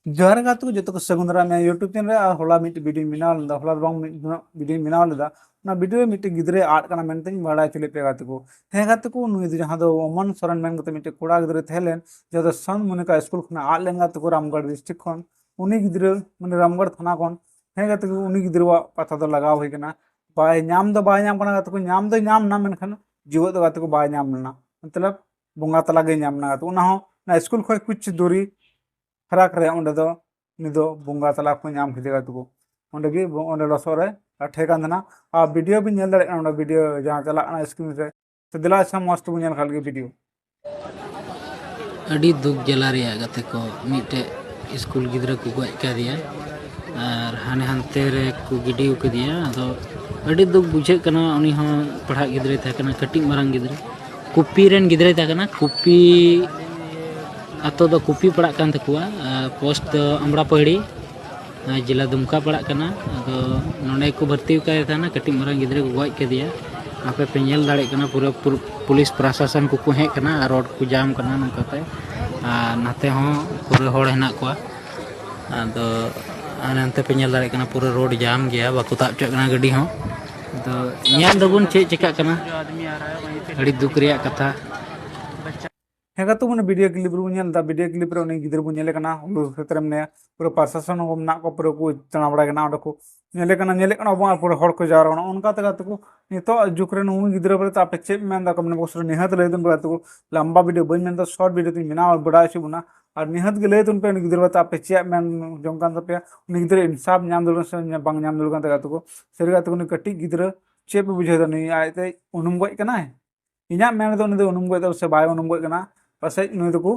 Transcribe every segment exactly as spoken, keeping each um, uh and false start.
ᱡᱚᱦᱟᱨ ᱜᱟᱛᱮ ᱠᱚ, ᱡᱚᱛᱚ ᱠᱚ ᱥᱟᱹᱜᱩᱱ ᱫᱟᱨᱟᱢ ᱤᱧᱟᱹᱜ YouTube ᱪᱮᱱᱮᱞ ᱨᱮ᱾ ᱟᱨ ᱦᱚᱞᱟ ᱢᱤᱫᱴᱮᱱ ᱵᱷᱤᱰᱤᱭᱳᱧ ᱵᱮᱱᱟᱣ ᱞᱮᱫᱟ, ᱦᱚᱞᱟ ᱫᱚ ᱵᱟᱝ, ᱢᱤᱫ ᱫᱤᱱᱚᱜ ᱵᱷᱤᱰᱤᱭᱳᱧ ᱵᱮᱱᱟᱣ ᱞᱮᱫᱟ᱾ ᱚᱱᱟ ᱵᱷᱤᱰᱤᱭᱳ ᱨᱮ ᱢᱤᱫᱴᱮᱱ ᱜᱤᱫᱽᱨᱟᱹᱭ ᱟᱫ ᱠᱟᱱᱟ ᱢᱮᱱᱛᱮᱧ ᱵᱟᱲᱟᱭ ᱦᱚᱪᱚ ᱞᱮᱫ ᱯᱮᱭᱟ ᱜᱟᱛᱮ ᱠᱚ᱾ ᱦᱮᱸ ᱜᱟᱛᱮ ᱠᱚ, ᱱᱩᱭ ᱫᱚ ᱡᱟᱦᱟᱸ ᱫᱚ ᱚᱢᱚᱱ ᱥᱚᱨᱮᱱ ᱢᱮᱱ ᱠᱟᱛᱮ ᱢᱤᱫᱴᱮᱱ ᱠᱚᱲᱟ ᱜᱤᱫᱽᱨᱟᱹᱭ ᱛᱟᱦᱮᱸ ᱞᱮᱱ, ᱡᱟᱦᱟᱸ ᱫᱚ ᱥᱟᱱ ᱢᱚᱱᱤᱠᱟ ᱥᱠᱩᱞ ᱠᱷᱚᱱᱟᱜ ᱟᱫ ᱞᱮᱱ ᱜᱟᱛᱮ ᱠᱚ, ᱨᱟᱢᱜᱚᱲ ᱰᱤᱥᱴᱨᱤᱠᱴ ᱠᱷᱚᱱ᱾ ᱩᱱᱤ ᱜᱤᱫᱽᱨᱟᱹ ᱢᱟᱱᱮ ᱨᱟᱢᱜᱚᱲ ᱛᱷᱟᱱᱟ ᱠᱷᱚᱱ᱾ ᱦᱮᱸ ᱜᱟᱛᱮ ᱠᱚ, ᱩᱱᱤ ᱜᱤᱫᱽᱨᱟᱹᱣᱟᱜ ᱯᱟᱛᱟ ᱫᱚ ᱞᱟᱜᱟᱣ ᱦᱩᱭ ᱠᱟᱱᱟ᱾ ᱵᱟᱭ ᱧᱟᱢ ᱫᱚ ᱵᱟᱭ ᱧᱟᱢ ᱠᱟᱱᱟ ᱜᱟᱛᱮ ᱠᱚ, ᱧᱟᱢ ᱫᱚᱭ ᱧᱟᱢ ᱮᱱᱟ, ᱢᱮᱱᱠᱷᱟᱱ ᱡᱤᱣᱮᱫ ᱫᱚ ᱜᱟᱛᱮ ᱠᱚ ᱵᱟᱭ ᱧᱟᱢ ᱞᱮᱱᱟ, ᱢᱚᱛᱞᱚᱵ ᱵᱚᱸᱜᱟ ᱛᱟᱞᱟ ᱜᱮᱭ ᱧᱟᱢ ᱮᱱᱟ ᱜᱟᱛᱮ ᱠᱚ᱾ ᱚᱱᱟ ᱦᱚᱸ ᱚᱱᱟ ᱥᱠᱩᱞ ᱠᱷᱚᱱ ᱠᱩᱪ ᱫᱩᱨᱤ ᱯᱷᱟᱨᱟᱠ ᱨᱮ ᱚᱸᱰᱮ ᱫᱚ ᱩᱱᱤ ᱫᱚ ᱵᱚᱸᱜᱟ ᱛᱟᱞᱟ ᱠᱚ ᱧᱟᱢ ᱠᱮᱫᱮᱭᱟ ᱜᱟᱛᱮ ᱠᱚ᱾ ᱚᱸᱰᱮ ᱜᱮ ᱵᱚ-, ᱚᱸᱰᱮ ᱞᱚᱥᱚᱫ ᱨᱮ ᱞᱟᱴᱷᱮ ᱠᱟᱱ ᱛᱟᱦᱮᱱᱟ᱾ ᱟᱨ ᱵᱷᱤᱰᱤᱭᱳ ᱵᱤᱱ ᱧᱮᱞ ᱫᱟᱲᱮᱭᱟᱜ ᱠᱟᱱᱟ, ᱚᱸᱰᱮ ᱵᱷᱤᱰᱤᱭᱳ ᱡᱟᱦᱟᱸ ᱪᱟᱞᱟᱜ ᱠᱟᱱᱟ ᱥᱠᱨᱤᱱ ᱨᱮ᱾ ᱛᱚ ᱫᱮᱞᱟ ᱟᱪᱪᱷᱟ, ᱢᱚᱸᱡᱽ ᱛᱮᱵᱚᱱ ᱧᱮᱞ ᱠᱷᱟᱱ ᱜᱮ ᱵᱷᱤᱰᱤᱭᱳ᱾ ᱟᱹᱰᱤ ᱫᱩᱠ ᱡᱟᱞᱟ ᱨᱮᱭᱟᱜ ᱜᱟᱛᱮ ᱠᱚ, ᱢᱤᱫᱴᱮᱡ ᱥᱠᱩᱞ ᱜᱤᱫᱽᱨᱟᱹ ᱠᱚ ᱜᱚᱡ ᱠᱟᱫᱮᱭᱟ ᱟᱨ ᱦᱟᱱᱮ ᱦᱟᱱᱛᱮ ᱨᱮ ᱠᱚ ᱜᱤᱰᱤ ᱠᱟᱫᱮᱭᱟ᱾ ᱟᱫᱚ ᱟᱹᱰᱤ ᱫᱩᱠ ᱵᱩᱡᱷᱟᱹᱜ ᱠᱟᱱᱟ᱾ ᱩᱱᱤ ᱦᱚᱸ ᱯᱟᱲᱦᱟᱜ ᱜᱤᱫᱽᱨᱟᱹᱭ ᱛᱟᱦᱮᱸ ᱠᱟᱱᱟ, ᱠᱟᱹᱴᱤᱡ ᱢᱟᱨᱟᱝ ᱜᱤᱫᱽᱨᱟᱹ, ᱠᱩᱯᱤ ᱨᱮᱱ ᱜᱤᱫᱽᱨᱟᱹᱭ ᱛᱟᱦᱮᱸ ᱠᱟᱱᱟ᱾ ᱠᱩᱯᱤ ᱟᱛᱳ ᱫᱚ ᱠᱩᱯᱤ ᱯᱟᱲᱟᱜ ᱠᱟᱱ ᱛᱟᱠᱚᱣᱟ᱾ ᱟᱨ ᱯᱳᱥᱴ ᱫᱚ ᱟᱢᱲᱟ ᱯᱟᱹᱦᱲᱤ, ᱟᱨ ᱡᱮᱞᱟ ᱫᱩᱢᱠᱟ ᱯᱟᱲᱟᱜ ᱠᱟᱱᱟ᱾ ᱟᱫᱚ ᱱᱚᱸᱰᱮ ᱠᱚ ᱵᱷᱚᱨᱛᱤ ᱟᱠᱟᱫᱮ ᱛᱟᱦᱮᱱᱟ, ᱠᱟᱹᱴᱤᱡ ᱢᱟᱨᱟᱝ ᱜᱤᱫᱽᱨᱟᱹ ᱠᱚ ᱜᱚᱡ ᱠᱮᱫᱮᱭᱟ᱾ ᱟᱯᱮ ᱯᱮ ᱧᱮᱞ ᱫᱟᱲᱮᱭᱟᱜ ᱠᱟᱱᱟ, ᱯᱩᱨᱟᱹ ᱯᱩᱨ-, ᱯᱩᱞᱤᱥ ᱯᱨᱚᱥᱟᱥᱚᱱ ᱠᱚᱠᱚ ᱦᱮᱡ ᱠᱟᱱᱟ ᱟᱨ ᱨᱳᱰ ᱠᱚ ᱡᱟᱢ ᱠᱟᱱᱟ ᱱᱚᱝᱠᱟᱛᱮ᱾ ᱟᱨ ᱱᱟᱛᱮ ᱦᱚᱸ ᱯᱩᱨᱟᱹ ᱦᱚᱲ ᱦᱮᱱᱟᱜ ᱠᱚᱣᱟ᱾ ᱟᱫᱚ ᱟᱨ ᱱᱚᱱᱛᱮ ᱯᱮ ᱧᱮᱞ ᱫᱟᱲᱮᱭᱟᱜ ᱠᱟᱱᱟ, ᱯᱩᱨᱟᱹ ᱨᱳᱰ ᱡᱟᱢ ᱜᱮᱭᱟ, ᱵᱟᱠᱚ ᱛᱟᱵ ᱦᱚᱪᱚᱣᱟᱜ ᱠᱟᱱᱟ ᱜᱟᱹᱰᱤ ᱦᱚᱸ᱾ ᱟᱫᱚ ᱧᱮᱞ ᱫᱟᱵᱚᱱ ᱪᱮᱫ ᱪᱤᱠᱟᱜ ᱠᱟᱱᱟ, ᱟᱹᱰᱤ ᱫᱩᱠ ᱨᱮᱭᱟᱜ ᱠᱟᱛᱷᱟ᱾ ᱦᱮᱸ ᱜᱟᱛᱮ ᱠᱚ, ᱢᱟᱱᱮ ᱵᱷᱤᱰᱤᱭᱳ ᱠᱞᱤᱯ ᱨᱮᱵᱚᱱ ᱧᱮᱞ ᱮᱫᱟ, ᱵᱷᱤᱰᱤᱭᱳ ᱠᱞᱤᱯ ᱨᱮ ᱩᱱᱤ ᱜᱤᱫᱽᱨᱟᱹ ᱵᱚᱱ ᱧᱮᱞᱮ ᱠᱟᱱᱟ, ᱦᱩᱞᱩ ᱠᱷᱮᱛ ᱨᱮ ᱢᱮᱱᱟᱭᱟ, ᱯᱩᱨᱟᱹ ᱯᱨᱚᱥᱟᱥᱚᱱ ᱦᱚᱸ ᱢᱮᱱᱟᱜ ᱠᱚᱣᱟ, ᱯᱩᱨᱟᱹ ᱠᱚ ᱫᱟᱬᱟ ᱵᱟᱲᱟᱭ ᱠᱟᱱᱟ ᱚᱸᱰᱮ ᱠᱚ᱾ ᱧᱮᱞᱮ ᱠᱟᱱᱟ, ᱧᱮᱞᱮ ᱠᱟᱱᱟ ᱵᱚᱱ, ᱟᱨ ᱯᱩᱨᱟᱹ ᱦᱚᱲ ᱠᱚ ᱡᱟᱣᱨᱟ ᱠᱟᱱᱟ᱾ ᱚᱱᱠᱟ ᱛᱮ ᱜᱟᱛᱮ ᱠᱚ, ᱱᱤᱛᱚᱜ ᱡᱩᱜᱽ ᱨᱮ ᱱᱩᱭ ᱜᱤᱫᱽᱨᱟᱹ ᱵᱟᱨᱮᱛᱮ ᱟᱯᱮ ᱪᱮᱫ ᱯᱮ ᱢᱮᱱ ᱮᱫᱟ? ᱠᱚᱢᱮᱱᱴ ᱵᱚᱠᱥ ᱨᱮ ᱱᱤᱦᱟᱹᱛ ᱞᱟᱹᱭ ᱫᱚᱱ ᱯᱮ ᱜᱟᱛᱮ ᱠᱚ᱾ ᱞᱟᱢᱵᱟ ᱵᱷᱤᱰᱤᱭᱳ ᱵᱟᱹᱧ ᱢᱮᱱ ᱮᱫᱟ, ᱥᱚᱨᱴ ᱵᱷᱤᱰᱤᱭᱳ ᱛᱤᱧ ᱵᱮᱱᱟᱣ ᱵᱟᱲᱟᱭ ᱦᱚᱪᱚ ᱵᱚᱱᱟ᱾ ᱟᱨ ᱱᱤᱦᱟᱹᱛ ᱜᱮ ᱞᱟᱹᱭ ᱫᱚᱱ ᱯᱮ, ᱩᱱᱤ ᱜᱤᱫᱽᱨᱟᱹ ᱵᱟᱨᱮᱛᱮ ᱟᱯᱮ ᱪᱮᱫ ᱢᱮᱱ ᱡᱚᱝ ᱠᱟᱱ ᱛᱟᱯᱮᱭᱟ, ᱩᱱᱤ ᱜᱤᱫᱽᱨᱟᱹ ᱤᱱᱥᱟᱯ ᱧᱟᱢ ᱫᱚᱨᱠᱟᱨ ᱥᱮ ᱵᱟᱝ ᱧᱟᱢ ᱫᱚᱨᱠᱟᱨ ᱠᱟᱱ ᱛᱟᱭᱟ ᱜᱟᱛᱮ ᱠᱚ᱾ ᱥᱟᱹᱨᱤ ᱜᱟᱛᱮ ᱠᱚ, ᱩᱱᱤ ᱠᱟᱹᱴᱤᱡ ᱜᱤᱫᱽᱨᱟᱹ ᱪᱮᱫ ᱯᱮ ᱵᱩᱡᱷᱟᱹᱣ ᱮᱫᱟ? ᱱᱩᱭ ᱟᱡᱛᱮ ᱩᱱᱩᱢ ᱜᱚᱡ ᱠᱟᱱᱟᱭ? ᱤᱧᱟᱹᱜ ᱢᱮᱱ ᱨᱮᱫᱚ ᱩᱱᱤ ᱫᱚ ᱩᱱᱩᱢ ᱜᱚᱡ ᱫᱚ ᱥᱮ ᱵᱟᱭ ᱩᱱᱩᱢ ᱜᱚᱡ ᱠᱟᱱᱟ, ᱯᱟᱥᱮᱡ ᱱᱩᱭ ᱫᱚᱠᱚ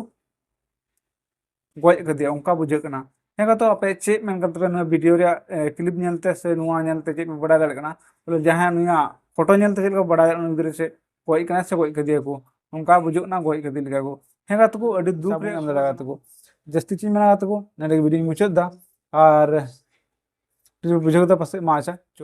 ᱜᱚᱡ ᱠᱟᱫᱮᱭᱟ, ᱚᱱᱠᱟ ᱵᱩᱡᱷᱟᱹᱜ ᱠᱟᱱᱟ᱾ ᱦᱮᱸ ᱜᱟᱛᱮ, ᱟᱯᱮ ᱪᱮᱫ ᱢᱮᱱ ᱠᱟᱱ ᱛᱟᱯᱮᱭᱟ ᱱᱚᱣᱟ ᱵᱷᱤᱰᱤᱭᱳ ᱨᱮᱭᱟᱜ ᱠᱞᱤᱯ ᱧᱮᱞᱛᱮ ᱥᱮ ᱱᱚᱣᱟ ᱧᱮᱞᱛᱮ ᱪᱮᱫ ᱯᱮ ᱵᱟᱲᱟᱭ ᱫᱟᱲᱮᱭᱟᱜ ᱠᱟᱱᱟ? ᱵᱚᱞᱮ ᱡᱟᱦᱟᱸᱭ ᱱᱩᱭᱟᱜ ᱯᱷᱳᱴᱳ ᱧᱮᱞᱛᱮ ᱪᱮᱫ ᱞᱮᱠᱟ ᱵᱟᱲᱟᱭ ᱫᱟᱲᱮᱭᱟᱜ ᱠᱟᱱᱟ ᱩᱱᱤ ᱜᱤᱫᱽᱨᱟᱹ ᱪᱮᱫ ᱜᱚᱡ ᱠᱟᱱᱟᱭ ᱥᱮ ᱜᱚᱡ ᱠᱟᱫᱮᱭᱟ ᱠᱚ, ᱚᱱᱠᱟ ᱵᱩᱡᱷᱟᱹᱜ ᱠᱟᱱᱟ ᱜᱚᱡ ᱠᱟᱫᱮ ᱞᱮᱠᱟ ᱠᱚ᱾ ᱦᱮᱸ ᱜᱟᱛᱮ ᱠᱚ, ᱟᱹᱰᱤ ᱫᱩᱠ ᱨᱮᱭᱟᱜ ᱠᱟᱛᱷᱟ ᱠᱟᱱᱟ ᱜᱟᱛᱮ ᱠᱚ᱾ ᱡᱟᱹᱥᱛᱤ ᱪᱮᱫ ᱤᱧ ᱢᱮᱱᱟ ᱜᱟᱛᱮ ᱠᱚ, ᱱᱚᱰᱮ ᱜᱮ ᱵᱷᱤᱰᱤᱭᱳᱧ ᱢᱩᱪᱟᱹᱫ ᱮᱫᱟ᱾ ᱟᱨ ᱵᱩᱡᱷᱟᱹᱣ ᱠᱮᱫᱟ ᱯᱟᱥᱮᱡ, ᱢᱟ ᱟᱪᱪᱷᱟ᱾